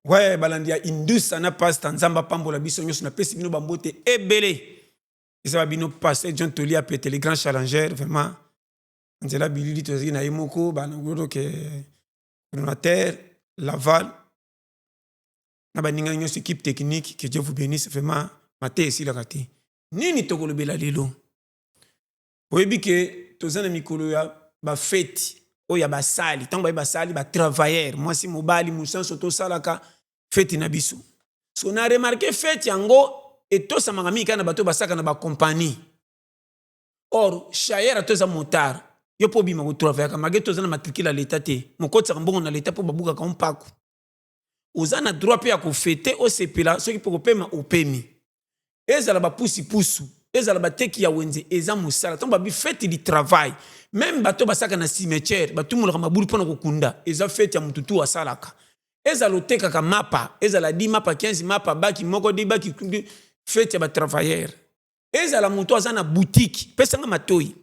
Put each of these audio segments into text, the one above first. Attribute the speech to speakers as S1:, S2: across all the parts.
S1: Ouais, balandi ya Indusa na Pasta, Nzambe apambola biso nyonso. Napesi bino bambote ebele. Eza ba bino Pasteur John Toli Apete, le grand challenger. Vraiment, nzela bilili tozalaki na ye moko banagoloke coordonnateur Laval na baninga nyonso, équipe technique, que Dieu vous bénisse. Vraiment, mateya esilaka te. Nini tokolobela lelo? Oyebi ke toza na mikolo ya bafeti oyo ya basali. Ntango baye basali, batravailleur, mwasi, mobali, mosanso, tosalaka feti na biso. So na remarquer, feti yango etosamaka mingi kaka na bato oyo basalaka na bacompagnie. Or chayeur ato eza motard, yo mpo obima kotravaillaka malgré toza na matricule ya leta te, mokotisaka mbongo na leta mpo babukaka mpaku. Oza na droit mpe ya kofêter, osepela. Soki mpo kopema, opemi. Ezala bapusipusu, ezala bateki ya wenze, eza mosala. Ntango babi fête du travail, même bato basalaka na cimetière, batumolaka mabulu mpona kokunda, eza fête ya motu tu asalaka. Ezala otekaka mapa, ezala 10 mapa, 15 mapa, baki moko, di baki, fête ya batravailleur. Ezala moto aza na boutique, pesanga matoi,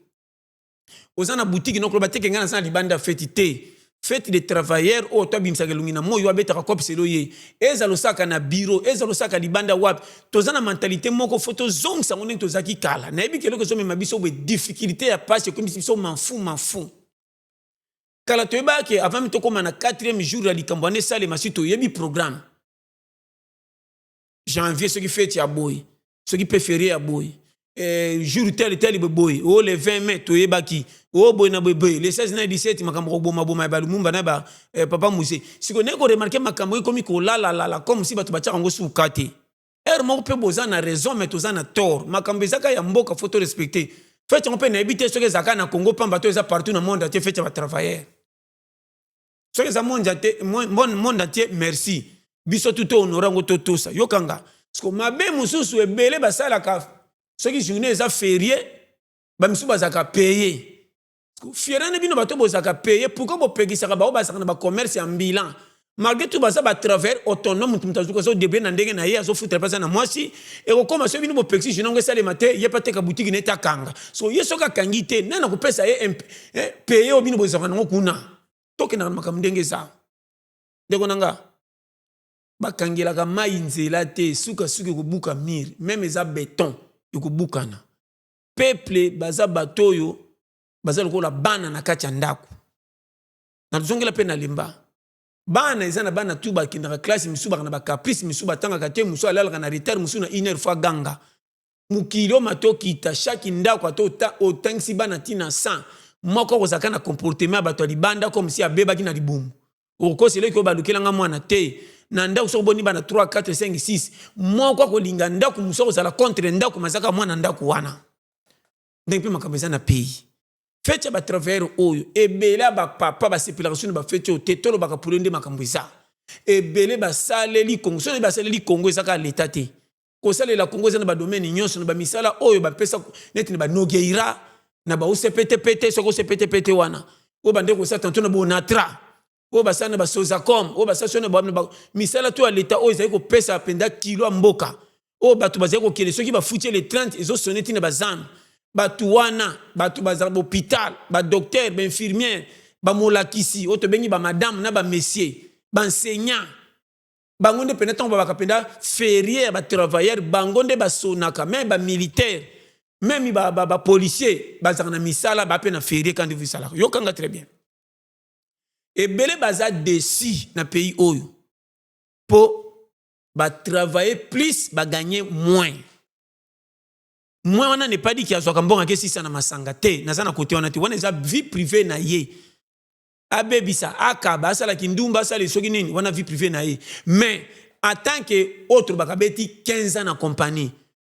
S1: oza na boutique, nokoloba teke ngai naza na libanda ya fête te. Fête de travailleur oyo to abimisaka elongi na moi, oyo abetaka kopeselo ye. Ezala osalaka na bureau, ezala osalaka libanda wapi, toza na mentalité moko, faut tozongisa yango ndenge tozalaki kala. Nayebi ke eloko ezomema biso boye, difficulté ya pasi ekomisi biso mafu mafu. Kala toyebaka ke avant mi tokóma na quatrième jour ya likambo wana esalema, si toyebi programme janvier, soki fête ya boye, soki mpe férié ya boye, jour tel tel boye, o le 20 mai toyebaki o boye na boye boye, le 16 na 17, makambo kobomaboma ya balumumba na ba papa Muse. Sikoyo ndenge koremarquer, makambo ekomi kolalalala comme si bato batiaka yango suka te. Heure moko mpe boza na raison, mais toza na tort. Makambo ezaka ya mboka, faut torespecter fête yango. Mpe nayebi te soki ezalaka na Congo pamba to eza partout na monde entier, fête ya batravailleur. Soki eza monde entier, monde entier, merci. Biso tu tohonorer yango, totosa. Yokanga, parce que mabe mosusu ebele basalaka, soki journée eza férié, bamisusu bazalaka paye fiere na bino. Bato bozalaka paye, pourquoi bopekisaka bao bazalaka na bacommerce ambulant? Malgré tout baza batravailleur autonome. Moto moto azuka azodébrouiller na ndenge na ye, azofutela mpe aza na mwasi. Ekokóma soki bino bopekisi journée yango esalema te, ye mpe ateka boutique na ye te, akanga. So ye soki akangi te, nani akopesa ye paye oyo bino bozalaka nango kuna? Tokendaka na makambo ndenge eza. Ndeko na nga, bakangelaka mai nzela te, sukasuka ekobuka mur, même eza béton, ekobukana. Peuple baza bato oyo baza lokola bana na kati ya ndako. Nazongela mpe na lemba bana, eza na bana tu bakendaka classe, misusu baka na bacaprice, misusu batangaka te, mosusu alalaka na retard, mosusu na une heure fois ganga. Mokili oyo mata okita, chaque ndako ata otangisi bana ntina 100, moko akozalaka na comportement ya bato ya libanda, comme si abebaki na libumu. Okokosa eleki oyo balukelanga mwana te na ndako. Soki oboni bana 3, 4, 5, 6, moko akolinga ndako, mosusu akozala contre ndako, mazaka mwana ndako wana. Ndenge mpe makambo eza na pays, fête ya batravailleur oyo, ebele ya bapapa basepelaka so na bafête oyo te. Tolobaka polo nde makambo eza ebele. Basaleli Kongo, soki basaleli Kongo, eza kaka leta te. Kosalela Kongo eza na badomaine nyonso, na bamisala oyo bapesa neti na banogeira, na baosepetepete. Soki osepetepete wana oyo bande kosala tanto na bonatra, oyo basala na basozacom, oyo basala so na misala to ya leta oyo ezali kopesa mpenza kilo ya mboka, oyo bato bazali kokende, soki bafuti le 30, ezosone ntina bazambe. Bato wana, bato bazala bahôpital, badocteur, bainfirmière, bamolakisi oyo tobengi bamadame na bamessieur, baenseignant, bango nde mpenza ntango babaka mpenza férié ya batravailleur, bango nde basonaka. Même bamilitaire, même bapolicier bazalaka na misala, bape na férié. Kandi esalaka, yokanga très bien, ebele baza déçus na pays oyo mpo batravailler plus, bagagner moins. Moins wana n'est pas dit ki azwaka mbongo akesisa na masanga te. Naza na kote wana te, wana eza vie privée na ye. Abebisa, akaba, asalaki ndumba, asala soki nini, wana vie privée na ye. Mais en tant que oyo tolobaka, beti 15 ans na compagnie,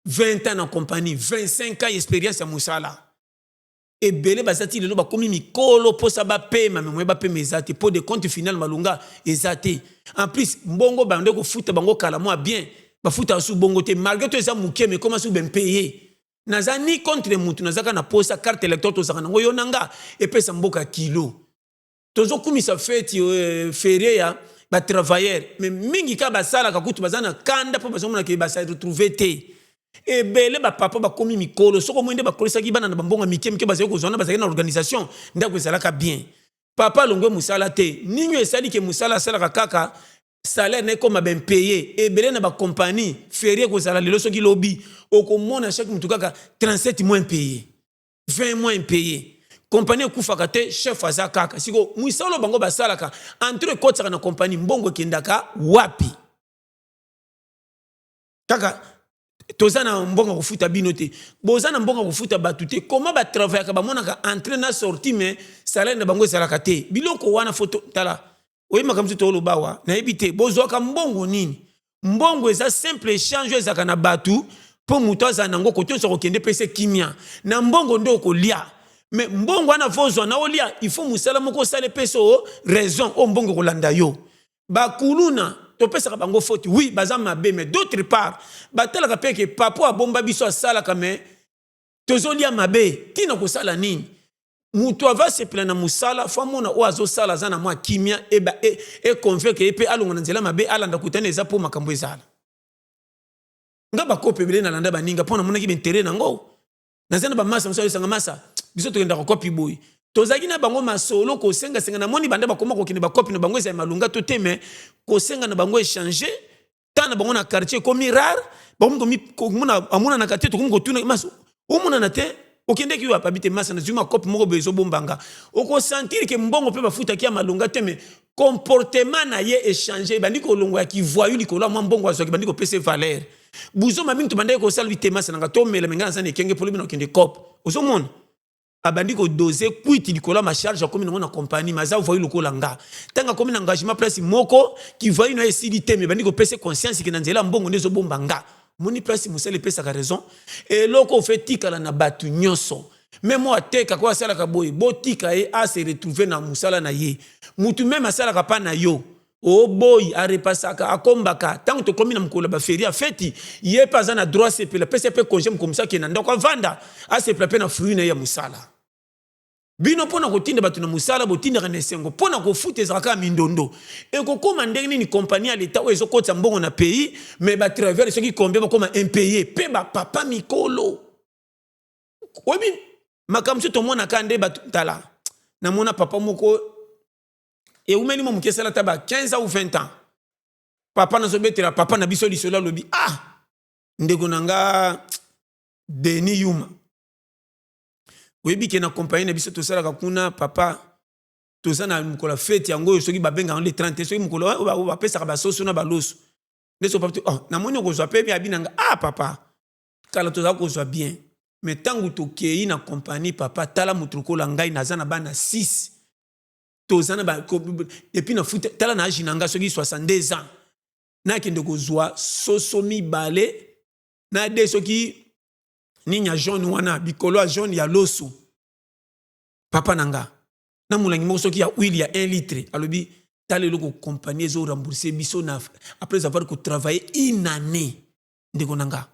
S1: 20 ans na compagnie, 25 ans expérience ya mosala, ebele baza ti lelo bakomi mikolo, mposa bapema, me moye bapema eza te, mpo de compte final malunga eza te. En plus, mbongo bande kofuta bango kala mwa bien, bafutaka su bongo te, malgré to eza moke, me koma su bempeye. Naza ni contre mutu, naza kaka na posa carte électeur tozalaka nango, yo na nga, epesa mboka kilo. Tozokumisa fête férié ya batravailleur, mais mingi kaka basalaka kutu baza na kanda mpo bazomonaka basa retrouver te. Ebele bapapa bakomi mikolo, soki omoi nde bakolisaki bana na bambongo mike mike bazali kozwa na bazalaki na organisation, ndako ezalaka bien. Papa alongwe mosala te, nini esali ke mosala asalaka kaka Salaire na ekoma baimpayé ebele na bacompagnie. Férié ekozala lelo, soki lobi okomona chaque motu kaka 37 mois impayé, 20 mois impayé. Compagnie ekufaka te, chef aza kaka. Siko misala bango basalaka, entre ekotisaka na compagnie, mbongo ekendaka wapi? Kaka toza na mbongo kofuta bino te, boza na mbongo kofuta bato te. Koma batravaillaka, bamonaka entrée na sortie, mais salaire na bango ezalaka te. Biloko wana fo tala, oyebi makambo mosusu tooloba awa, nayebi te bozwaka mbongo nini. Mbongo eza simple échange oyo ezalaka na bato, mpo moto azala nango kote nyonso akokende, pese kimia na mbongo nde okolia. Mais mbongo wana fo ozwa na olia, il faut mosala moko osala epesa o raison oyo mbongo ekolanda yo. Bakuluna topesaka bango faute, oui, baza mabe, mais d'autre part batalaka mpe ke papa abomba biso, asalaka, mais tozolia mabe. Ntina kosala nini? Moto ava sepela na mosala, fo amona oyo azosala aza na mwa kimia, econvaincre ye mpe alonga na nzela mabe, alanda kutana eza mpo makambo ezala. Nga bakope ebele nalanda baninga mpo namonaki baintérêt nango. Naza na bamasa mosusu ayosanga masa, biso tokendaka kopi boye, tozalaki na bango masolo kosengasenga. Namoni banda bakoma kokende bakopi na bango, ezali malunga to te, mais kosenga na bango échange ta na bango na quartier ekomi rare. Bakomi amonanaka te, tokomi kotuna masa: omonana te, okendeki wapi? Abi te, masa, nazwi makope moko boye ezobombanga. Okosentir ke mbongo mpe bafutaki ya malonga te, mais comportement na ye échange, ebandi kolongwa ya kivoyu likolo ya mwa mbongo azwaki, bandi kopesa valeur. Buzoma mingi tobandaki kosala bi te, masa nanga tomela me ngai naza na ekenge mpo lobi na okende cope. Ozomona abandi kodose kwiti likolo ya macharge, akomi nango na compagnie, mais aza voyu lokola nga. Ntango akomi na engagement place moko, kivoyu na ye esili te, mais bandi kopesa conscience ke na nzela ya mbongo nde ezobomba nga. Moni place mosala epesaka raison. Eloko ofe tikala na bato nyonso, même mo atekaka oyo asalaka boye, botika ye ase retrouve na mosala na ye. Mutu même asalaka mpa na yo, oboyi arepasaka, akombaka. Ntango tokomi na mokolo ya baférié ya feti, ye mpe aza na droit asepela. Pesa mpe congé, mokomisa akende na ndako, avanda, asepela mpe na fruit na ye ya mosala. Bino mpo na kotinda bato na mosala, botindaka na esengo, mpo na kofuta ezalaka kaka mindondo. Ekokóma ndenge nini compagnie ya leta oyo ezokotisa mbongo na pays, mais batravailleur soki combien bakóma impayé? Mpe bapapa mikolo, oyebi makambo mosusu tomonaka nde bato. Tala, namona papa moko ewumeli mo moke, esala ta ba 15 ans ou 20 ans. Papa nazobetela papa na biso lisolo, alobi: ah, ndeko na nga Denis Yuma, oyebi ke na compagnie na biso tosalaka kuna, papa, toza na mokolo ya feti yango oyo, soki babengaka le 30, soki mokolo oyo bapesaka basoso na baloso nde so papa, oh, namoni okozwa mpe abi na nga: ah papa, kala tozala kozwa bien, mais ntango tokei na compagnie, papa, tala moto lokola ngai, naza na bana 6, toza na ba et puis na futa. Tala na âge na nga, soki 62 ans, nakende kozwa soso mibale na de soki nini ya jaune wana, bikolo ya jaune ya loso, papa na nga, na molangi moko soki ya huile ya 1 litre. Alobi: tala eloko compagnie ezorembourse biso na après avoir kotravaille une année. Ndeko na nga,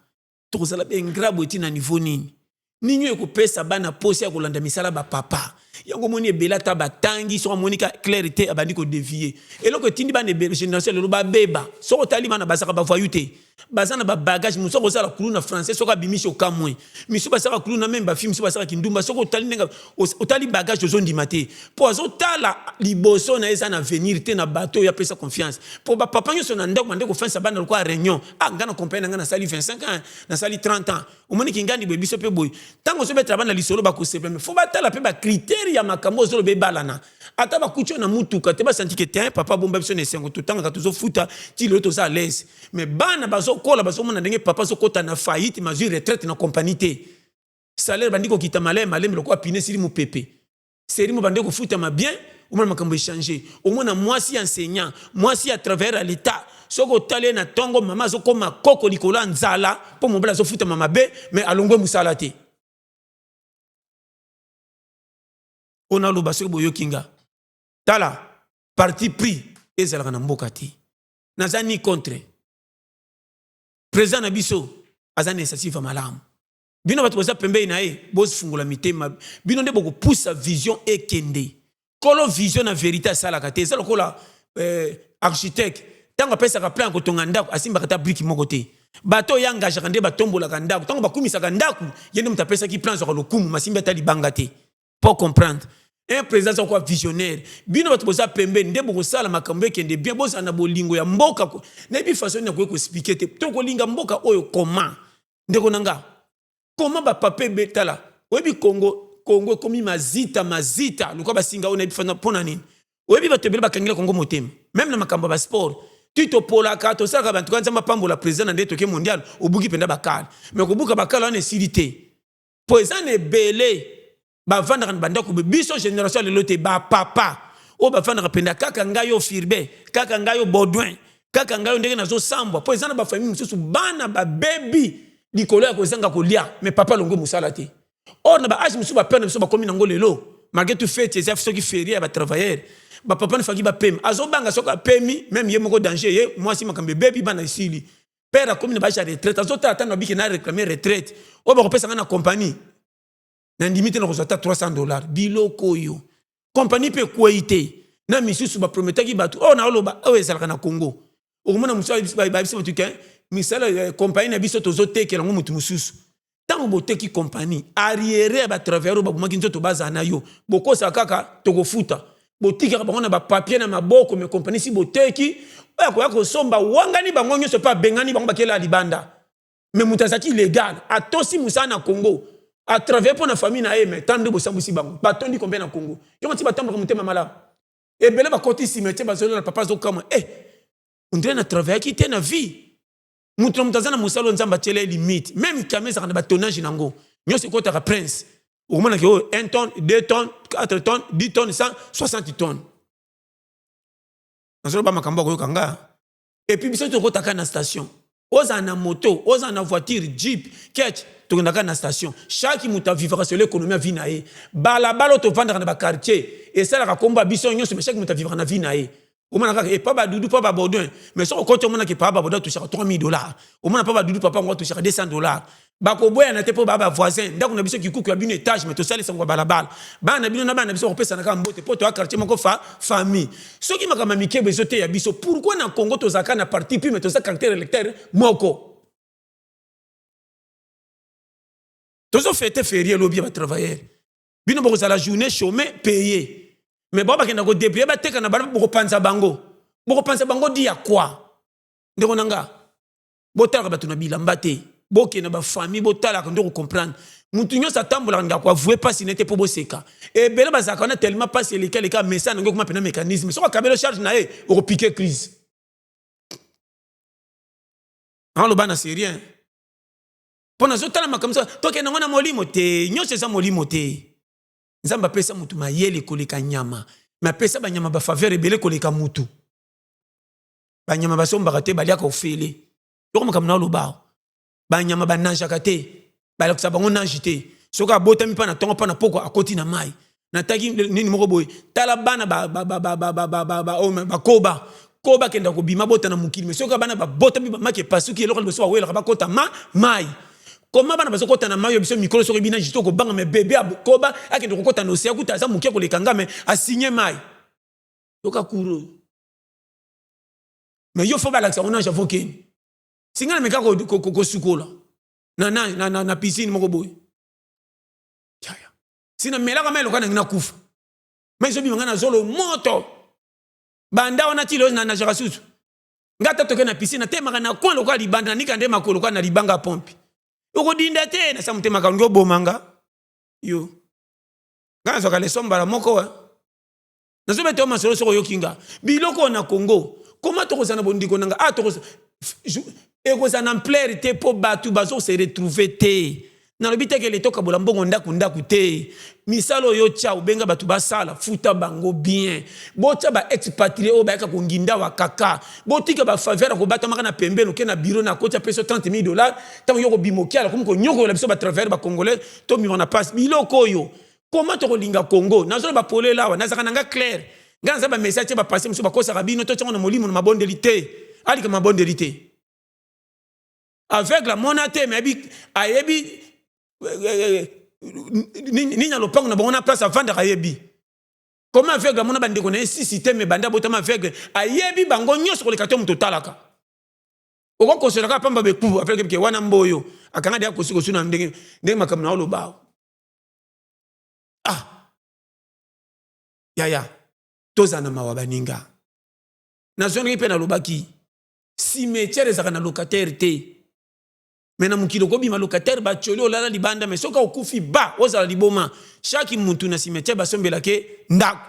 S1: tokozala baingrat boye ti na niveau nini? Nini oyo ekopesa bana posa ya kolanda misala bapapa yango? Omoni ebele ata batangi, soki amoni ka clair te, abandi kodévier. Eloko etindi bana ebele, génération lelo babeba, soki otali bana bazalaka bavoyu te, baza na babagage mosu. Akozala kulu na français, soki abimisi okamwe. Misu basalaka kulu na même bafilme, misu basalaka kindumba. Soki otali ndenge otali bagage, ozondima te, mpo azotala liboso na ye eza na avenir te na bato oyo apesa confiance. Mpo bapapa nyonso na ndako bande kofanisa bana lokola réunion: ah, nga na compagnie na nga nasali 25 ans, nasali 30 ans. Omoniki ngandi boye, biso mpe boye. Ntango ozobetela bana lisolo, bakosepela, mais fo batala mpe bacritère ya makambo ozoloba ebalana. Ata bakuti oyo na mutuka te, basanti ke te, papa bomba biso na esengo, totangaka, tozofuta ti lelo, toza à l'aise. Mais bana bazokola, bazomona ndenge papa azokɔta na faillite, mazwi retraite na compagnie te, salaire bandi kokita maleme maleme lokola pine esili mopepe. Seri mo bandi kofutama bien, omona makambo échange. Omona mwasi enseignant, mwasi ya travailleur ya l'état, soki otali ye na ntongo, mama azokóma koko likolo ya nzala, mpo mobali azofutama mabe, mais alongwe mosala te. Oyo naloba, soki boyoki nga, tala, parti pris ezalaka na mboka te. Naza ni contre président na biso, aza na initiative ya malamu. Bino bato boza pembeni na ye, bofungola mitema, bino nde bokopusa vision ekende. Kolo vision na vérité asalaka te. Eza lokola architecte, ntango apesaka plan ya kotonga ndako, asimbaka ta briki moko te. Bato oyo engageaka nde batombolaka ndako. Ntango bakumisaka ndako, ye nde moto apesaki plan, azwaka lokumu, masimbi ata libanga te. Po comprendre Un président aza kwa visionnaire. Bino bato boza pembeni nde bokosala makambo ekende bien, bozala na bolingo ya mboka. Nayebi façon nini nakoki koexpliquer te. Tokolinga mboka oyo comment? Ndeko na nga, comment bapapa ebe tala, oyebi Congo, Congo ekomi mazita mazita lokola basinga oyo nayebi fana mpo na nini. Oyebi bato ebele bakangela Congo motema, même na makambo ya basport ti topolaka, tosalaka bantu. Nzambe apambola président na nde toke mondial, obuki mpenza bakala. Mais kobuka bakala wana esili te, mpo eza na ebele bavandaka na bandako. Biso génération ya lelo te, bapapa oyo bavandaka mpenza kaka ngai yo Firbe, kaka ngai yo Baudouin, kaka ngai yo ndenge nazosambwa, mpo eza na bafamille mosusu bana babebi likolo ya kozanga kolia, mais papa alongwe mosala te. Or na baâge mosusu bapère na biso bakomi nango lelo, malgré tout fête eza soki férié ya batravailleur, bapapa nifaki bapemi, azobanga soki apemi même ye moko danger, ye mwasi makambo ebebi, bana esili. Père akomi na baâge ya retraite, azotala ata na biki na réclamer retraite oyo bakopesa nga na compagnie, nandimi te na kozwa ata 300 $. Biloko oyo compagnie mpe ekwei te na misusu baprometaki bato oyo naoloba oyo ezalaka na Congo. Okomona mosusu bayebisi bato ke misala compagnie na biso tozotekela yango motu mosusu. Ntango boteki compagnie, arriéré ya batravailleur oyo babomaki nzoto bazala na yo, bokosaka kaka tokofuta, botikaka bango na bapapier na maboko. Mais compagnie si boteki, oyo akoya kosomba wangani bango nyonso mpe abengani bango, bakela ya libanda. Mais moto azalaki légal, atosi mosala na Congo, atravaille mpo na famille na ye, mais ntango nde bosambwisi bango, batondi combien na Congo? Yongo ti batambolaka motema malamu, ebele bakoti cimetière, bazolela papa azokamwa e ondire na travaillaki te na vie. Moto na moto aza na mosala oyo Nzambe atiela ye limite. Même camion ezalaka na batonnage nango nyonso, ekotaka prince, okomonaki oyo 1 tonne, 2 tonnes, 4 tonnes, 10 tonnes, 160 tonnes. Nazoloba makambo akoyoka nga. Et puis biso tokotaka na station, ozala na moto, ozala na voiture, jeep, ketch, tokendaka na station. Chaque moto avivaka selon économie ya vie na ye. Balabala oyo tovandaka na baquartier esalaka kombo ya biso nyonso, mais chaque moto avivaka na vie na ye. Omona kaka epa badudu, mpa babaudouin, mais soki okoti, omonaki epa babaudouin atushaka 3000 $, omona mpa badudu, papa yango atushaka 200 $. Bakoboyana te mpo baa bavoisin. Ndako na biso kikuku, ya bino étage, mais tosalisango ya balabala. Bana na bino na bana na biso bakopesana kaka mbote mpo toya quartier moko, fa famille. Soki makambo ya mikebo ezoteya biso, pourquoi na Congo tozalaka na parti pris, mais toza caractère électeur moko? Tozofete férié lobi ya batravailleur, bino bokozala journée chômé payé, mais bao bakenda kodébrouiller, bateka na bana, bokopanza bango, bokopanza bango di ya kwa. Ndeko na nga, botalaka bato na bilamba te, bokende bafamille, botalaka nde kocomprendre. Mutu nyonso atambolaka ndako avue mpasi nete mpo boseka. Ebele bazalaka wana tellement mpasi eleki aleka mesa nango ekoma mpena mécanisme. Soki akabelo charge na ye, okopike crise. Aloba na c'est rien mpo nazotala makambo, tokende yango na molimo te, nyonso eza molimo te. Nzambe apesa mutu mayele koleka nyama, mais apesa banyama bafaveur ebele koleka mutu. Banyama basombaka te, baliaka ofele. Yoko makambo na oloba, banyama banangeaka te, balakisa bango nage te. Soki abotami mpa na ntongo, mpa na poko akoti na mai. Nataki nini moko boye, tala bana bakoba ko bakenda kobima bota na mokili, mais soki bana babotami, maki epasuki, eloko liboso bawelaka bakota ma mai. Koma bana bazokota na mai oyo biso mikolo soki bina jito kobanga, mais bébé koba akende kokota na océan, kuta aza moke koleka nga, mais asigne mai. Yoka kuro, mais yo faut balakisa ngo nage avokeni. Singa na meka kosukola na piscine moko boye, si namelaka mai loka nangi nakufa, mai ezobima ngai na zolo moto. Banda wana ti lelo na nageaka susu nga ata toke na piscine, natemaka na coin lokola libanda, nanika nde makolo lokola na libanga ya pompe. Okodinda te nasa motema kalingi oboma nga yo. Nga nazwaka leso mbala moko, nazobeta yo masolo. Soki oyoki nga biloko oyo na Congo, koma tokozala na bondiko na nga, ah, ekozala na ampleur te, mpo bato bazose retrouver te. Nalobi te kele tokabola mbongo ndako ndako te. Misala oyo otya, obenga bato basala, futa bango bien. Botya baexpatriés oyo bayaka konginda wa kaka, botika bafaveur kobatamaka na pembeni. Oke na bureau na koti, apesi 30 000 $, ntango yo kobima okiala komi konyokola biso batravailleur bacongolais, tomima na pasi. Biloko oyo, koma tokolinga Congo? Nazoloba polele awa, nazalaka na nga clair. Ngai naza bamessage te, bapase mosusu bakosaka bino. Totyango na molimo na mabondeli te, alika mabondeli te. Aveugle amona te, mais ayebi nini na lopango na bango na place avandaka, ayebi. Koma aveugle amona bandeko na ye sisi te, mais banda abotama aveugle, ayebi bango nyonso koleka te. Moto otalaka okokosola kaka pamba bekubu aveugle ke wana mboyo akanga deya kosi kosu na ndenge ndenge makambo na oloba. Ah. Yaya, tozala na mawa baninga. Nazongaki mpe nalobaki, cimetière ezalaka na locataire te. Me na mokili okobima locataire, batioli, olala libanda. Me soki okufi, ba ozala liboma. Chaque mutu na cimetière basombelake ndako,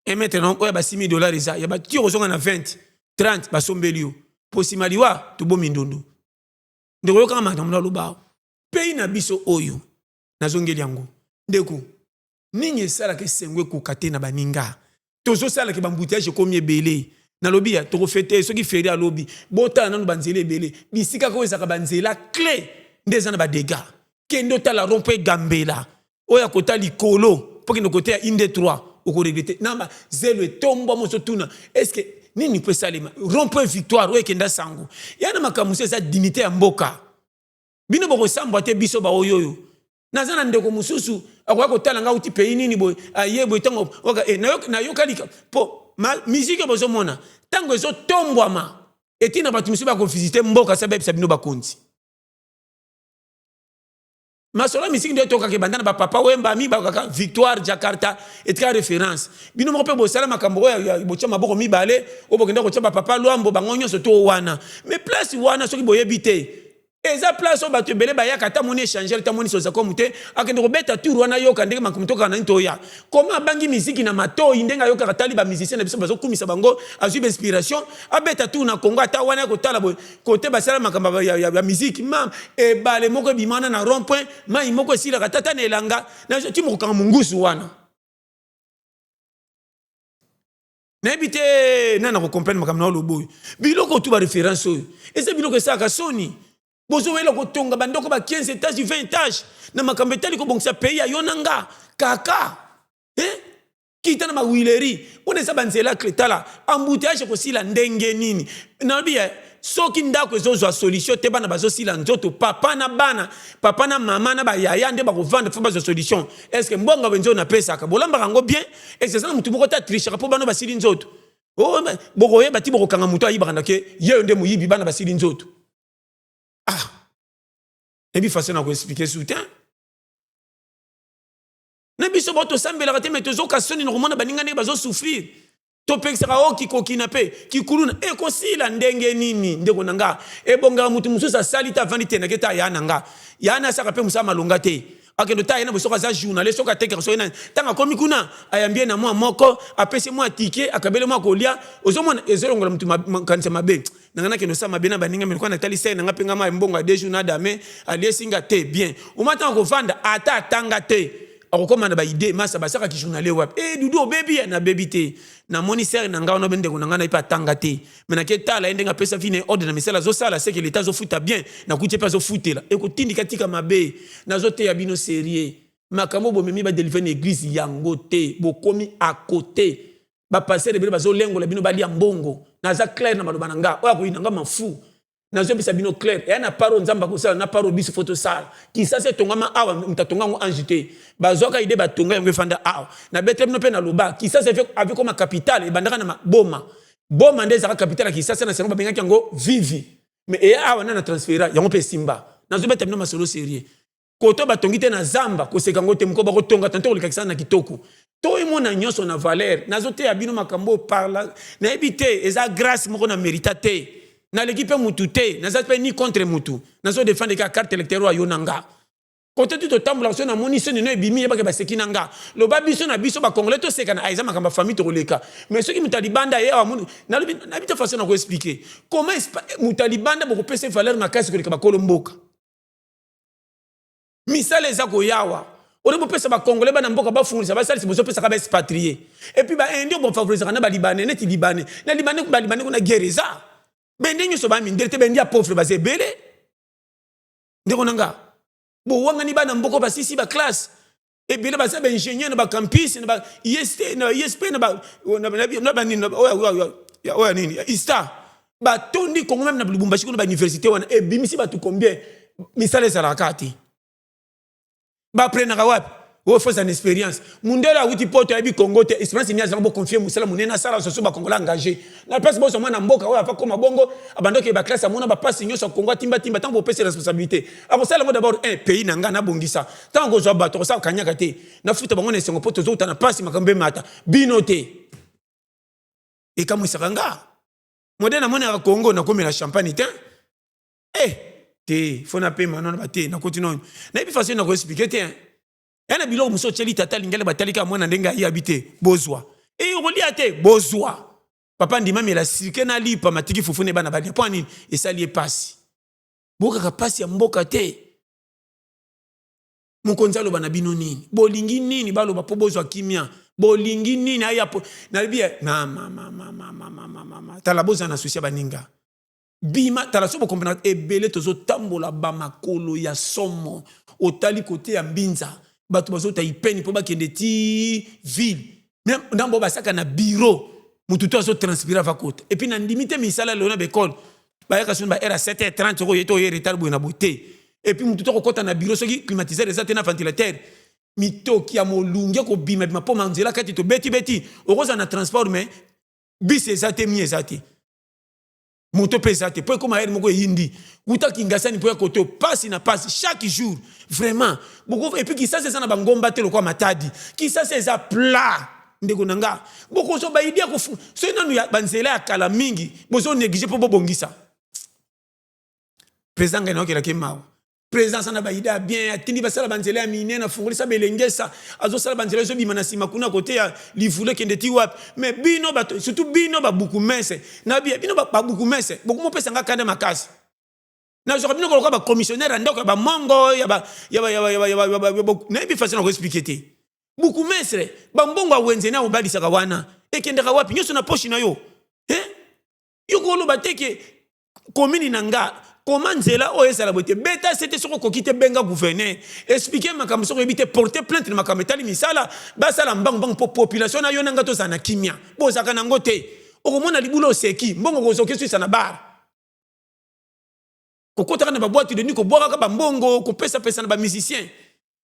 S1: 1 mètre na oyo ya ba 6 000 $, eza ya bati kozonga na 20 30, basombeli yo. Mpo nsima liwa tobomi ndondo. Ndeko, oyokanga makambo naloba awa. Pays na biso oyo, nazongeli yango, ndeko, nini esalaka esengo ekoka te na baninga? Tozosalaka baembouteillage, ekomi ebele. Nalobi ya tokofêter soki férié, alobi botala nanu banzela ebele, bisika oyo ezalaka banzela clé nde eza na badégâts. Kende otala rond mpo egambela oyo akota likolo mpo kende kote ya inde 3, okoregretter na bazelo etombwama. Ozotuna est-ce nini mpo esalema rond point Victoire oyo ekenda sango ya na makambo mosusu. Eza dignité ya mboka. Bino bokosambwa te, biso baoyo oyo. Naza na ndeko mosusu akoya kotala nga, uti pays nini boye, aye boye. Ntango eh, nayoka mpo musique bozomona ntango ezotombwama, etina bato mosusu bakovisiter mboka sa bayebisa bino bakonzi masolo ya misiki nde tokaka ebanda na bapapa Wemba, mi bakaka Victoire Jakarta, etika référence. Bino moko mpe bosala makambo oyo, botya maboko mibale oyo bokenda kotya bapapa Lwambo, bango nyonso to wana. Mais place wana, soki boyebi te, eza place oyo bato ebele bayaka. Ata moni échangeur, ata moni sozakomu te, akende kobeta tour wana, yoka ndenge makambo tokaka nani toya koma abangi miziki na matoi, ndenge ayokaka, tali bamusicien na biso bazokumisa bango, azwi bainspiration, abeta tour na Congo. Ata wana kotala boye kote basala makambo ya miziki, ma ebale moko ebima wana na rond point, mai moko esilaka tata na elanga ti mokokanga mongusu wana. Nayebi te nani akocomprendre makambo na oloba oyo. Biloko tu baréférence oyo eza biloko esalaka soni. Bozowela kotonga bandoko ba 15 étage, 20 étage, na makambo etali kobongisa pays ya yo na nga kaka, eh? Kita na bahuilerie mpona eza banzela clé. Tala embouteillage ekosila ndenge nini? Nalobi ya soki ndako ezozwa solution te, bana bazosila nzoto, papa na bana, papa na mama na bayaya nde bakovanda fo bazwa solution. Est ce que mbongo wenze oyo napesaka bolambaka yango bien? Est ce eza na motu moko te atrichaka mpo bana basili nzoto? Oh, bokoyeba ti bokokanga moto ayibaka ndake yeyo nde moyibi, bana basili nzoto. Ah, ebi façon na koexpliquer soutien na biso bao tosambelaka te, me tozoka soni na komona baninga ndenge bazosouffrir. Topekisaka o kikokina mpe kikuluna ekosila ndenge nini? Ndeko na nga, ebongaka motu mosusu asali te, avandi te, nake te, aya na nga ya na asaka mpe mosala malonga te, akende ota ye na boye. Soki aza journaliste, soki atekaka, soki nani, ntango akomi kuna, ayambi ye na mwa moko, apesi mwa ticket, akabeli mwa kolia. Ozomona ezolongola motu makanisa mabe. Nanga nakende osala mabe na baninga, melokwa natali sere nanga mpe nga ma mbongo ya 2 jours na dame aliesi nga te bien. Oma ntango kovanda, ata atanga te, akokóma na baidée masa basalaki journalier wapi? E Dudu, obebi ya nabebi te. Namoni sere na ngai wana, obe ndeko na ngai na ye mpe atanga te, me nake tala ye ndenge apesa vi na ye ordre na misala azosala, seke leta azofuta bien, nakuti ye mpe azofutela. Ekotindika tika mabe. Nazoteya bino sérieux, makambo bomemi badélivrer na église yango te, bokomi à côté. Bapasteur ebele bazolengola bino, balia mbongo. Naza clair na maloba na nga, oyo akoyina nga mafu. Nazobisa bino clair, eya na paro Nzambe akosala na paro biso fo tosala. Kisasa etongama awa, moto atonga yango ange te, bazwaka idée, batonga yango, efanda awa. Nabetela bino mpe naloba, Kisasa avi koma capitale, ebandaka na Boma. Boma nde ezalaka capitale ya Kisasa na sango, babengaki yango Vivi, mais eya awa na transféra yango mpe esimba. Nazobeta bino masolo sérieux. Koto batongi te na zamba, koseka yango te, moko bakotonga tanto koleka Kisasa na kitoko. Toyemona nyonso na valeur. Nazoteya bino makambo oyo parla, nayebi te, eza grâce moko na mérita te, naleki mpe mutu te, naza mpe ni contre mutu, nazodéfendre kaka carte électeur oyo na nga. Kote tu totambolaka, so namoni soni no ebimi, yebaka baseki na nga. Loba biso na biso bacongolais tosekana, eza makambo ya famille, tokoleka. Mais soki moto ya libanda ye awa, nalobi, nayebi te façon na koexpliquer comment moto ya libanda bokopesa valeur makasi koleka bakolo mboka. Misala eza koyawa oyo bopesa bacongolais, bana mboka bafungolisa, basalisa, bozopesaka baexpatriés et puis baindien, bofavorisaka na balibanais. Neti Libanais na Libanais, balibanais kuna guerre eza, bende nyonso bamindele te, bende ya pauvre baza ebele. Ndeko na nga, bowangani bana mboka basisi baclasse ebele, baza baingénieur na bacampus, na ba IST, na ISP, na banini oyo nini, ISTA, batondi Kongo, même na Lubumbashi kuna. Bauniversité wana ebimisi bato combien? Misala ezalaka kaka te. Baprenaka wapi? Oyo faut na expérience. Mundele awuti Poto, ayebi Congo te. Expérience nini azalaka? Boconfier mosala monene asala soso bakongola engagé na place. Bozwa mwana mboka oyo ava koma bongo, abandaki baclasse, amona bapasi nyonso ya Congo, atimbatimba. Ntango bopesi responsabilité, akosala yango d'abord un pays na ngai nabongisa. Ntango kozwa bato, akosala kanyaka te, nafuta bango na esengo, mpo tozouta na pasi, makambo emata bino te. Ekamwisaka nga modele namonaka Congo, nakomela champagne te. Eh te, fo napema nono bate nakoti nono, nayebi façon nakoexpliquer te. Ya na biloko mosusu otyeli tata lingala, batali kaka mwana ndenge ayebi te. Bozwa e, okolia te, bozwa. Papa ndima mela sirke na lipa matiki fufu ne bana balia. Mpo nini esali ye pasi? Bokaka pasi ya mboka te. Mokonzi aloba na bino nini? Bolingi nini baloba mpo bozwa kimia? Bolingi nini aya po nalobi? Mama, tala, bozala na souci ya baninga. Bima, tala, so bocomprendre ebele. Tozotambola bamakolo ya somo. Otali kote ya Mbinza, bato bazota ipeni mpo bakende ti ville. Ndambo basaka na bureau, motu to azotranspirer ava kota. Et puis nandimi te misala lelo na baekole bayaka soni ba heure ya 7 h 30, okoye te, oye retard boye na boye te. Et puis motu to akokɔta na bureau, soki climatiseur eza te na ventilateur, mitoki ya molunge kobimabima mpo manzela kati tobetibeti. Okozala na transport, mais bus eza te, mi eza te, moto mpe eza te, mpo ekóma heure moko eyindi wuta Kingasani mpo ya kote pasi na pasi chaque jour. Vraiment boko. Et puis Kisasa eza na bangomba te lokwa Matadi. Kisasa eza plat, ndeko na nga. Bokozwa baidée ya kofu soki nanu ya banzela ya kala mingi bozonégliger mpo bobongisa. Président, ngai naokelaki mawa. Président aza na baidée ya bien, atindi basala banzela ya minene, afungolisa belengesa, azosala banzela ezobima na nsima kuna kote ya Livulu, ekende ti wapi. Mais bino bato, surtout bino babourgmestre na bino babourgmestre, bokomopesa nga kanda makasi. Nazwaka bino koloka bacommissionnaire ya ndako ya bamongo. Nayebi façon na koexpliquer te. Bourgmestre, bambongo ya wenze na obalisaka wana ekendaka wapi? Nyonso na poche na yo. Yo koloba te ke commune na nga koma nzela oyo ezala boye te. Beta se te. Soki okoki te, benga gouverneur, explique makambo. Soki oyebi te, porte plainte na makambo etali misala, basala mbangumbangu mpo population na yo na nga tozala na kimia. Bozalaka nango te. Okomona libula, oseki mbongo, kozwa okeswisa na bar, kokotaka na baboîte de nuit, kobwakaka bambongo, kopesapesa na bamusicien.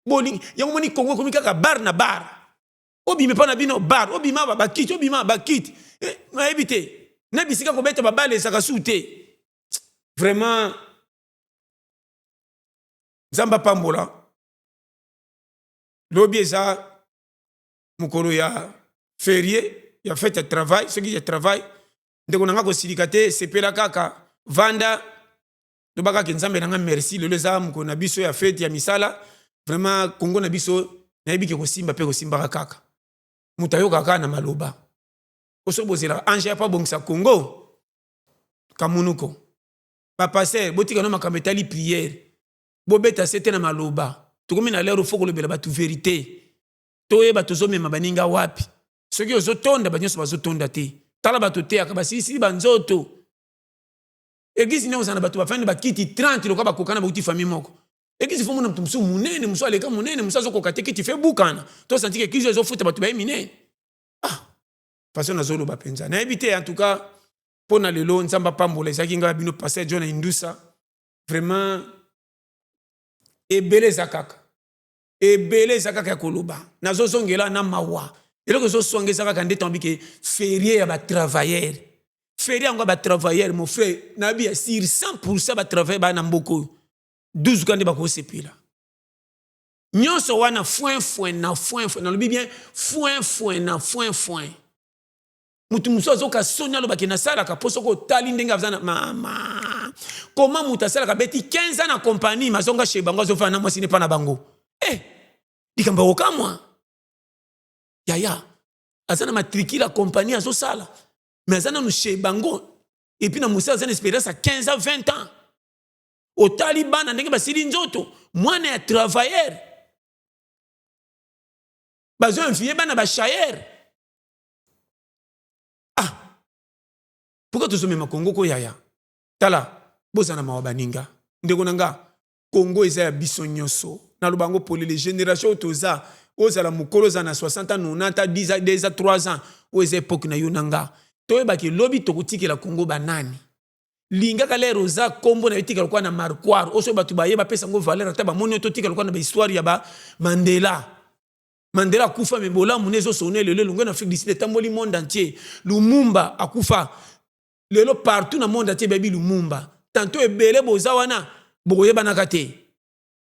S1: Bolingi yango. Moni Kongo ekomi kaka bar na bar. Obima epa na bino bar, obima bakiti, obima bakiti, nayebi te na bisika kobeta babale ezalaka su te. Vraiment, Nzambe apambola. Lobi eza mokolo ya férié, ya fête ya travail. Soki ya travail, ndeko na nga, kosilika te, sepela kaka, vanda, loba kaka: "Nzambe na nga, merci, lelo eza mokolo na biso ya fête ya misala." Vraiment, Kongo na biso, nayebi ke kosimba mpe kosimbaka kaka. Moto ayokaka kaka na maloba. Oso bozelaka ange ya po abongisa Kongo kamunuko. Bapasteur, botika no makambo etali prière, bobeta se te na maloba. Tokomi na l'heure fo kolobela bato vérité, toyeba tozomema baninga wapi. Soki ozotonda, banyonso bazotonda te. Tala bato teyaka, basilisili banzoto. Église nde ozala na bato bafandi bakiti 30 lokola bakoka na bauti famille moko. Église fo mona moto mosusu monene, mosusu aleka monene, mosusu azokoka te, kiti fe bukana. Tosanti ke église ezofuta bato baye minene. Ah, façon nazoloba mpenza, nayebi te. En tout cas, mpo na lelo, Nzambe apambola. Ezalaki ngai bino, pasteur John Indusa. Vraiment, ebele eza kaka, ebele eza kaka ya koloba. Nazozongela na mawa. Eloko ezoswanga eza kaka nde tambi ke férié ya batravailleur, férié yango ya batravailleur. Mon frère, nayebi ya sur 100 batravailleur baya na mboka oyo, 12 ka nde bakosepela. Nyonso wana foin foin na foin foin. Nalobi bien, foin foin na foin foin. Motu mosusu azoka soni, alobaki nasalaka mpo soki otali ndenge aza na mama koma, moto asalaka beti 15 ans na compagnie, mazonga chez bango, azofana na mwasi ne mpa na bango. Eh, likambo ya kokamwa, yaya aza na matricule ya compagnie, azosala, mais aza nanu chez bango. Et puis na mosala aza na expérience ya 15 ans, 20 ans. Otali bana ndenge basili nzoto, mwana ya travailleur bazoinfie bana bachayere. Ah, pourquoi tozomema Kongo ko? Yaya, tala, bozala na mawa baninga. Ndeko na nga, Kongo eza ya biso nyonso. Naloba yango polele. Génération oyo toza, ozala mokolo, ozala na 60 ans, 90 ans, 10 ans, 2 ans, 3 ans, oyo eza époque na yo na nga. Toyebaki lobi tokotikela Kongo banani. Lingaka l'heure oza, nkombo na yo etikala lokola na marquoir oyo soki bato baye bapesa yango valeur, ata bamoni oyo totikala lokola na bahistoire ya bamandela. Mandela akufa, mais bolamu ne ezosone lelo elongwe na Afrique du Sud, etamboli monde entier. Lumumba akufa, lelo partout na monde entier bayebi Lumumba. Tantôt ebele boza wana bokoyebanaka te,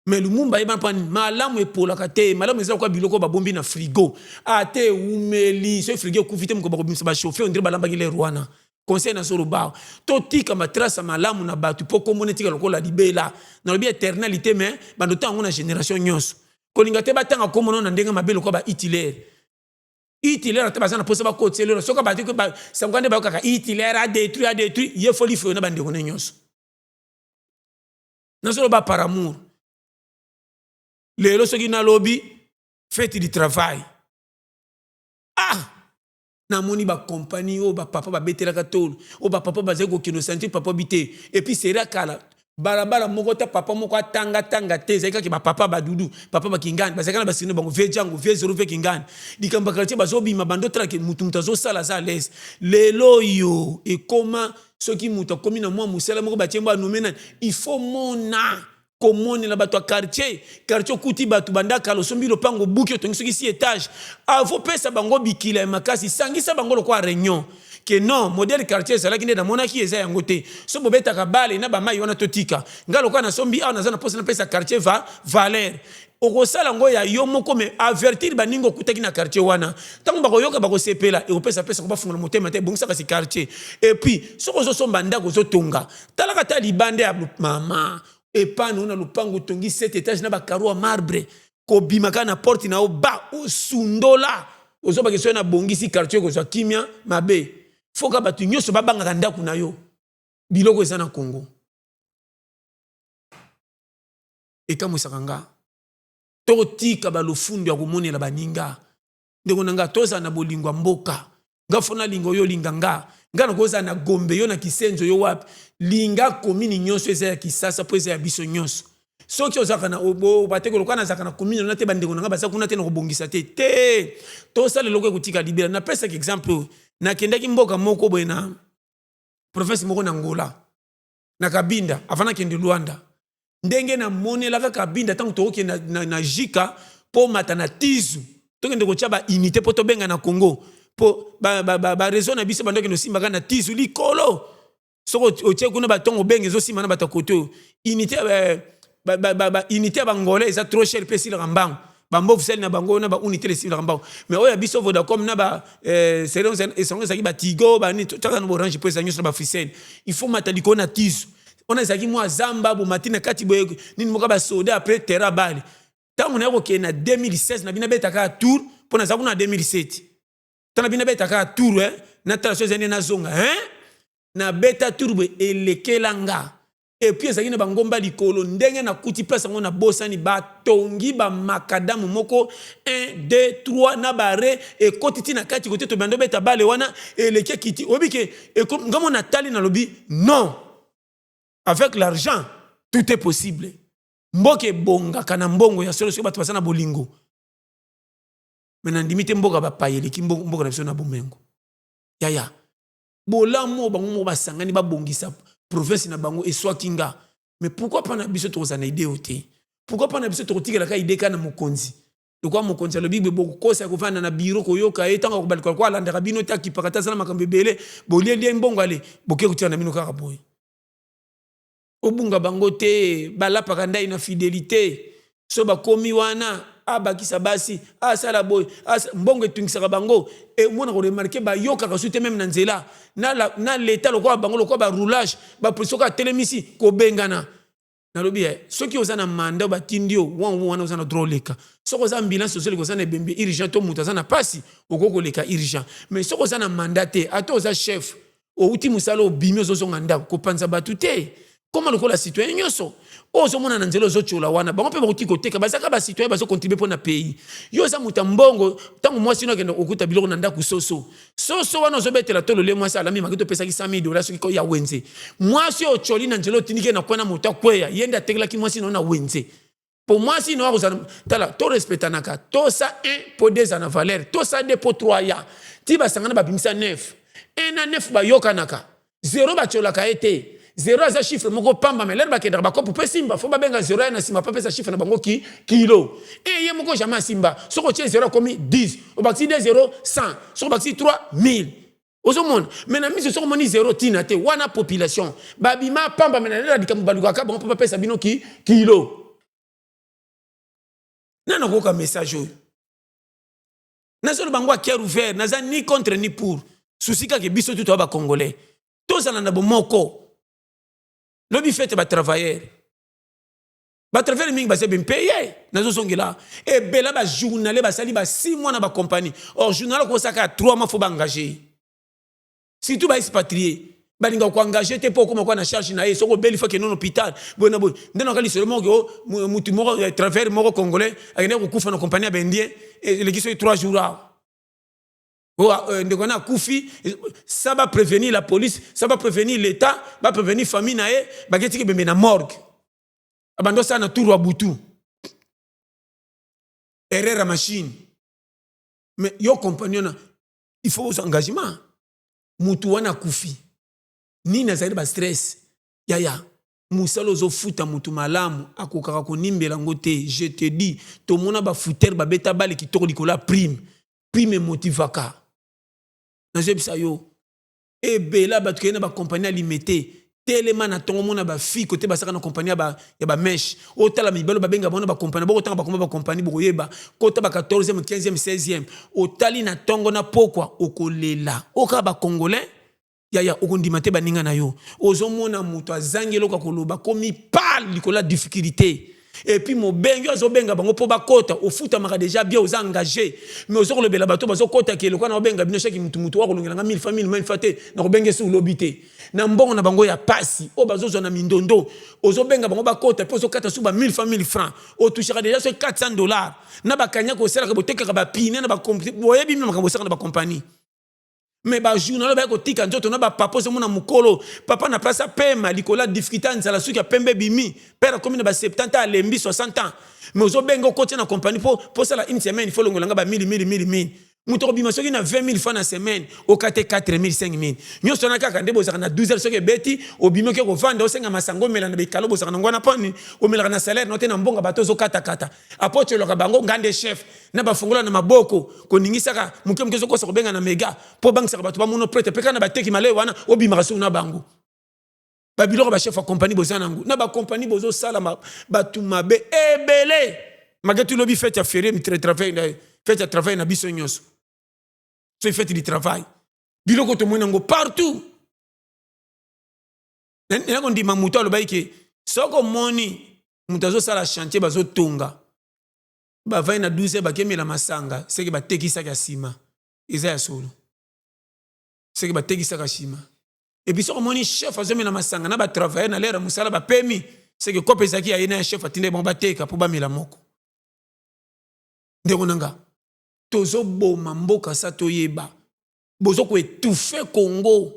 S1: mais Lumumba ayebana mpo malamu epolaka te. Malamu eza lokola biloko babombi na frigo, ate ewumeli. Soki frigo ekufi te, moko bakobimisa, bachauffe, on dirait balambaki lere wana. Conseil nazoloba, totika matrace malamu na bato mpo kombo netika lokola libela. Nalobi éternalité, mais bando ntango yango na génération nyonso kolinga te batanga kombo na ndenge mabe lokola ba Hitler. Hitler, ata baza na mposa bakotisa elelo, soki bato sango nde bayokaka Hitler a détruit, a détruit ye, foli foyo na bandeko ne nyonso. Nazoloba par amour. Lelo soki nalobi Fête du Travail, ah, namoni bakompani oyo bapapa babetelaka tolo, oyo bapapa bazali kokende osanti papa bi te. Et puis seri kala, balabala moko ta papa moko atangatanga te, ezali kaka bapapa badudu, papa bakingani, bazalaki na basino bango, vie jango, vie zero, vie kingani, likambo ya quartier bazobima, bando otalake mutu, mutu azosala, aza à l'aise. Lelo oyo ekoma soki moto akomi na mwa mosala moko, batie mbo anome nani, il faut mona komonela bato ya quartier. Quartier okuti bato banda kala, osombi lopango, buki, otongi soki si étage, avopesa bango bikila ya makasi, sangisa bango lokola réunion ke non, modèle quartier ezalaki nde namonaki eza yango te. So bobetaka bale na bamai wana, totika ngai lokola nasombi awa, naza na mposa napesa quartier va valeur. Okosala yango ya yo moko, mais avertir baninga okutaki na quartier wana. Ntango bakoyoka, bakosepela, ekopesa pesa ko bafungola motema te, ebongisaka si quartier. Et puis soki ozosomba ndako, ozotonga, talaka ta libanda ya mama epano na lopango, otongi 7 étage na bacarreaux ya marbre, kobima kaka na porte na yo, ba osundola, ozobaki soki nabongisi quartier, kozwa kimia mabe. Foka bato nyonso babangaka ndako na yo. Biloko eza na Congo ekamwisaka nga. Totika balofundo ya komonela baninga. Ndeko na nga, tozala na bolingo ya mboka. Nga fo nalinga oyo olinga nga. Nga nakozala na Gombe, yo na Kisenzo, yo wapi. Linga komini nyonso eza ya Kisasa mpo eza ya biso nyonso. Soki ozalaka na bateke, lokola nazalaka na komini na te, bandeko na nga baza kuna te, na kobongisa te te. Tosala eloko ekotika libela. Napesaki exemple oyo: nakendaki mboka moko boye na province moko na Ngola, na Kabinda, avant nakende Luanda. Ndenge namonelaka Kabinda, ntango tokokende na jika mpo mata na Tizu, tokende kotya baunité mpo tobenga na Congo, mpo baréseau na biso bandokende osimbaka na Tizu likolo. Soki otie kuna batongo, obenga, ezosimba na bato ya kote oyo. Unité ya bangolais eza trop cher mpe esilaka mbango. Bambovu sali na bango na baunité esilaka mbango, mais oyo ya biso Vodacom na ba esango ezalaki batigo banini, tiaka na baOrange mpo eza nyonso na baFreecell. Il faut mata likolo na Tizu wana, ezalaki mwa zamba, bomati na kati boye, nini moko basoda, après terrain bale. Ntango naye kokende na 2016, na bino abetaka tour, mpo naza kuna na 2007. Ntango na bino abetaka tour, eh, natala so ezali nde nazonga, hein? Nabeta tour boye, elekela nga. Et puis ezalaki na bangomba likolo. Ndenge nakuti place yango, nabosani, batongi bamakadamu moko 1 2 3 na bare, ekoti ti na kati kote tobanda obeta bale wana, eleki ekiti. Oyebi ke ngamo natali, nalobi non, avec l'argent tout est possible. Mboka ebongaka na mbongo ya solo soki bato baza na bolingo. Mais nandimi te mboka bapaya eleki mboka na biso na bomengo. Yaya, bolamu oyo bango moko basangani babongisa province na bango eswaki nga. Mais pourquoi mpa na biso tokozala na idée oyo te? Pourquoi mpa na biso tokotikelaka idée kaka na mokonzi? Lokola mokonzi alobi boye, bokokosa kovanda na biro koyoka ye. Ntango akobalikola ko alandaka bino te, akipaka te, aza na makambo ebele, bolielie mbongo, ale boke kotika na bino kaka boye. Obunga bango te, balapaka ndai na fidélité. So bakomi wana, abakisa basi, asala boye, mbongo etungisaka bango. Omona koremarquer, bayokaka su te, même na nzela na leta, lokola bango lokola baroulage, bapolisi soki atelemisi, kobengana. Nalobi soki oza na mandat, batindi yo wana wana, oza na droit oleka. Soki oza ambulance, ozoleka, oza na ebembe urgent to moto aza na pasi, okoki koleka urgent. Mais soki oza na mandat te, ata oza chef, outi mosala, obimi, ozozonga ndako, kopanza bato te. Koma lokola citoyen nyonso oyo ozomona na nzela, ozotyola wana, bango mpe bakoki koteka, bazalaka bacitoyen, bazocontribuer mpo na pays. Yo oza moto ya mbongo, ntango mwasi no akende kokuta biloko na ndako, soso soso wana ozobetela to lole, mwasi alami maki, topesaki 100 000 $ soki ya wenze. Mwasi oyo otyoli na nzela, otindiki na kwana, moto akweya, ye nde atekelaki mwasi na yo na wenze. Po mwasi no akozala. Tala, torespectanaka, tosa 1 mpo 2 eza na valeur, tosa 2 mpo 3 ya ti basangana babimisa 9. 1 na 9 bayokanaka, 0 batyolaka ye te. Zero aza chiffre moko pamba, mais lere bakendaka bakopo mpe simba, fo babenga zero ya na nsima mpo apesa chiffre na bango ki kilo. E ye moko jamais asimba. Soki otie zero, akomi 10, obakisi 2 0, 100, soki obakisi 3, 1000. Ozomona, mais na miso soki omoni zero, ntina te. Wana population babima pamba, mais na lela likambo balukaka bango mpo bapesa bino ki kilo. Nana koyoka message oyo nazoloba yango à cœur ouvert, naza ni contre ni pour. Souci kaka biso tu toya bacongolais, tozala na bomoko. Lobi fête batravailleur, batravailleur mingi baza bempeye. Nazozongela ebela bajournalier basali ba 6 mois na bacompagnie. Or journal okosaka ya 3 mois, fo baengage. Surtout baexpatrie balingaka koengage te, mpo okoma kwa na charge na ye. Soki obeli, fo kende na hôpital, boye na boye. Nde naka lisolo moko, mutu moko, travailleur moko congolais, akendaki kokufa na compagnie ya baindien. Eleki soki 3 jours awa. Ndeko wana akufi sa baprévenir la police, sa baprévenir l'État, baprévenir famille na ye. Baketiki bembe na morgue, abandi osala na tour ya butu, erreur ya machine. Mais yo compagnie wana, il faut ozwa engagement. Mutu wana akufi nini? Azali bastress. Yaya, mosala ozofuta mutu malamu, akokaka konimbela yango te. Je te dis, tomona bafutere babeta bale kitoko likolo ya prime. Prime emotivaka. Nazoyebisa yo, ebele bato keye na bacompagnie ya Limete, telema na ntongo, mona bafille kote basaka na compagnie ya bamèche. Otala mibali babenga bango na bacompagnie, bokotanga bakoma bacompagnie, bokoyeba kota ba 14e, 15e, 16e. Otali na ntongo na pokwa, okolela. Okaka bacongolais, yaya, okondima te. Baninga na yo, ozomona moto azangi eloko ya koloba, komi pale likolo ya difficulté. Et puis mobengi azobenga bango mpo bakota, ofutamaka déjà bien, oza engagé, mais oza kolobela bato bazokota ke lokola na obenga bino chaque mutu, mutu wakolongelanga 1000 fa 1000 fa te, na kobenga esi olobi te na mbongo na bango ya pasi oyo bazozwa na mindondo. Ozobenga bango bakota mpe ozokata su ba 1000 fa 1000 francs, otushaka déjà soki 400 $. Na bakanyaka osalaka, botekaka bapine na boyebi bino makambo osalaka na bacompagnie. Mais bajournal baye kotika nzoto na bapapa. Ozomona mokolo papa na place apema likolo ya difficulté ya nzala, soki apembe ebimi, père akomi na ba 70 ans, alembi 60 ans, mais ozobenga okotia na compagnie mpo posala une semaine, fo olongolanga ba 1000 1000 1000 1000. Moto akobima soki na 20 000 francs na semaine, okate 4 000, 5 000 nyonso wana kaka nde bozalaka na 12 heures. Soki ebeti, obimi, oke kovanda, osenga masanga, omela na bekalo. Bozalaka nango wana mponi omelaka na salaire no te, na mbongo bato ozokatakata. Apo otyelaka bango nga nde chef na bafongola na maboko, koningisaka moke moke, ozokosa kobenga na mega mpo obangisaka bato bamono prêtre. Mpe kaka na bateki maleye wana, obimaka soki na bango babiloko. Bachef ya compagnie boza nango na bacompagnie, bozosala bato mabe ebele. Malgré tout, lobi fête ya férié, travail, fête ya travail na biso nyonso, soki fête du travail, biloko tomoni yango partout. Nena kondima moto alobaki ke soki omoni moto azosala chantier, bazotonga, bavai na 12, bakemela masanga, seke batekisaka nsima. Eza ya solo, seke batekisaka nsima. Et puis soki omoni chef azomela masanga na batravailleur na lere mosala bapemi, seke kope ezalaki ya ye na ya chef, atindaki bango bateka mpo bamela moko. Ndeko na nga, tozoboma mboka sa toyeba, bozokoétouffe Congo.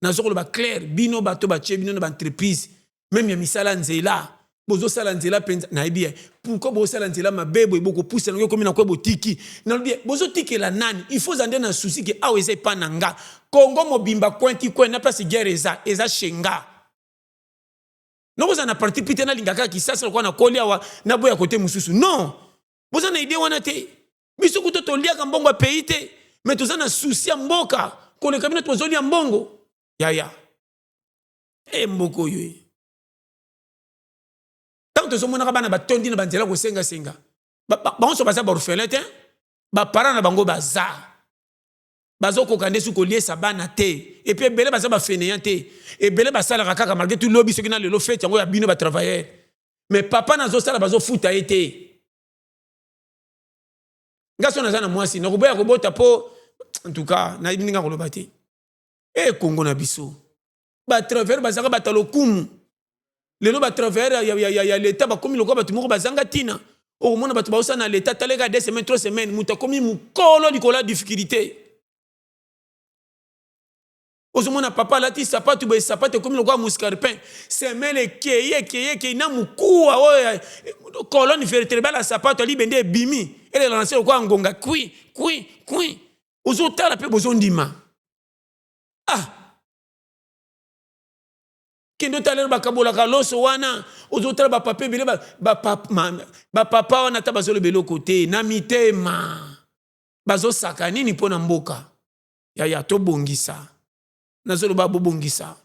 S1: Nazokoloba clair, bino bato batie bino na baentreprise même ya misala nzela, bozosala nzela mpenza, nayebi ye pourquoi bozosala nzela mabe boye. Bokopusa nango, ekomi na kwe, botiki. Nalobi ye, bozotikela nani? Il faut za nde na souci ke awa eza epa na nga. Congo mobimba, coin ti coin, na place guerre eza, eza shenga. Nokozala na parti pris te, nalinga kaka Kisasa lokola nakoli awa, naboya kote mosusu. Non, boza na idée wana te. Biso kuta toliaka mbongo ya pays te, mais toza na souci ya mboka koleka bino. Tozolia mbongo, yaya. E mboka oyo e, ntango tozomonaka bana batondi na banzela kosengasenga, bango nyonso baza baorphelin te. Baparent na bango baza, bazokoka nde soki koliesa bana te. Et puis ebele baza bafainéant te, ebele basalaka kaka. Malgré tout, lobi soki na lelo fête yango ya bino batravailleur, mais papa nazosala, bazofuta ye te. Nga so naza na mwasi, nakoboya kobota mpo en tout cas nayebi ndenge koloba te. E Kongo na biso, batravailleur bazalaka bato ya lokumu. Lelo batravailleur ya leta bakomi lokola bato moko bazanga ntina. Okomona bato baosala na leta, taleka 2 semaines, 3 semaines, moto akomi mokolo likolo ya difficulté. Ozomona papa alati sapatu boye, sapatu ekomi lokola muscarpin, semelle ekei, ekei, ekei na mokuwa oyo colonne vertébrale ya sapatu alibende ebimi, elela na se lokola ngonga, kwi kwi kwi. Ozotala mpe bozondima. Ah, Kende otala lelo bakabolaka loso wana, ozotala bapapa ebele, bapapa wana ata bazoloba eloko te na mitema, bazosaka nini mpo na mboka? Yaya, tobongisa, nazoloba bobongisa.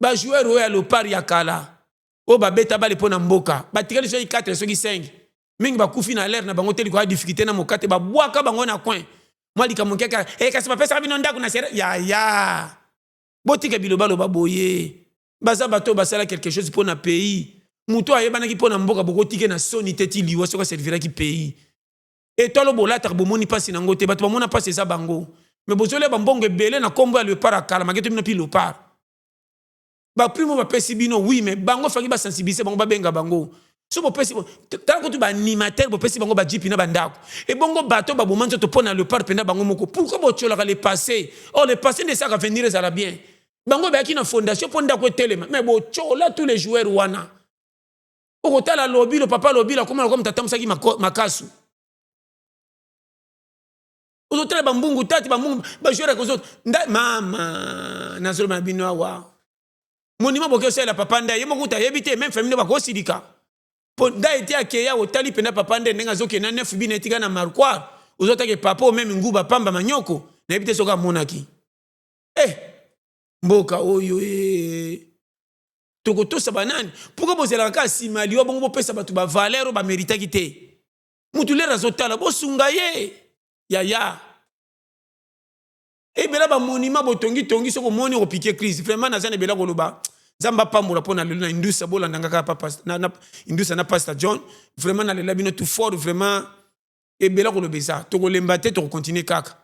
S1: Bajoueur oyo ya Léopard ya kala oyo babeta bale mpo na mboka, batikali soki 4, soki 5. Mingi bakufi na lere na bango te, likoya difficulté na moka te, babwaka bango na coin. Mwa likambo kaka e, kasi bapesaka bino ndako na sere. Yaya, botika bilobaloba boye. Baza bato oyo basala quelque chose mpo na pays. Moto ayebanaki mpo na mboka, bokotike na soni te ti liwa soki aserviraki pays. Étoile bolataka, bomoni mpasi nango te. Bato bamona mpasi eza bango, me bozolia bambongo ebele na nkombo ya Léopard akala make to bino mpi Léopard. Baprime bapesi bino, oui, mais bango faki basensibiliser bango, babenga bango. So bopesi, tala kutu baanimateur, bopesi bango bajeep na bandako. Ebongo bato baboma nzoto mpo na Léopard mpenza bango moko, pourquoi botiolaka le passé? Or le passé nde esaka avenir ezala bien. Bango bayaki na fondation mpo ndako etelema, mais botiola tous les joueurs wana. Okotala Lobilo, papa Lobilo akoma lokola moto atambusaki makasu. Ozotala bambungu tati, bambungu, bajoueur kozo nda mama. Nazoloba na bino awa, monima boke osalela papa nda ye moko kuta ayebi te. Même famille bakosilika mpo nda ete akeya. Otali mpenza papa nde ndenge azokende na neuf bino etika na marquoir. Ozotake papa o même nguba pamba manyoko, nayebi te soki amonaki. Eh, mboka oyo e, tokotosa banani? Pourquoi bozelaka kaka nsima liwa bongo bopesa bato bavaleur oyo baméritaki te? Mutu lere azotala, bosunga ye. Yaya, ebela bamonima botongitongi, soki omoni okopike crise. Vraiment, naza na ebela koloba. Nzambe apambola mpo na lelo na Indusa. Bolanda nga kaka na Indusa na Pastor John. Vraiment, nalela bino tout fort. Vraiment, ebela koloba eza, tokolemba te, tokocontinue kaka.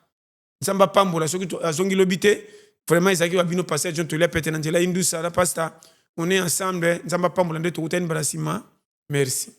S1: Nzambe apambola. Soki azongi lobi te, vraiment, ezalaki wa bino Pasteur John Tolia Pete na nzela Indusa na Pastor. On est ensemble. Nzambe apambola nde tokutani mbala nsima. Merci.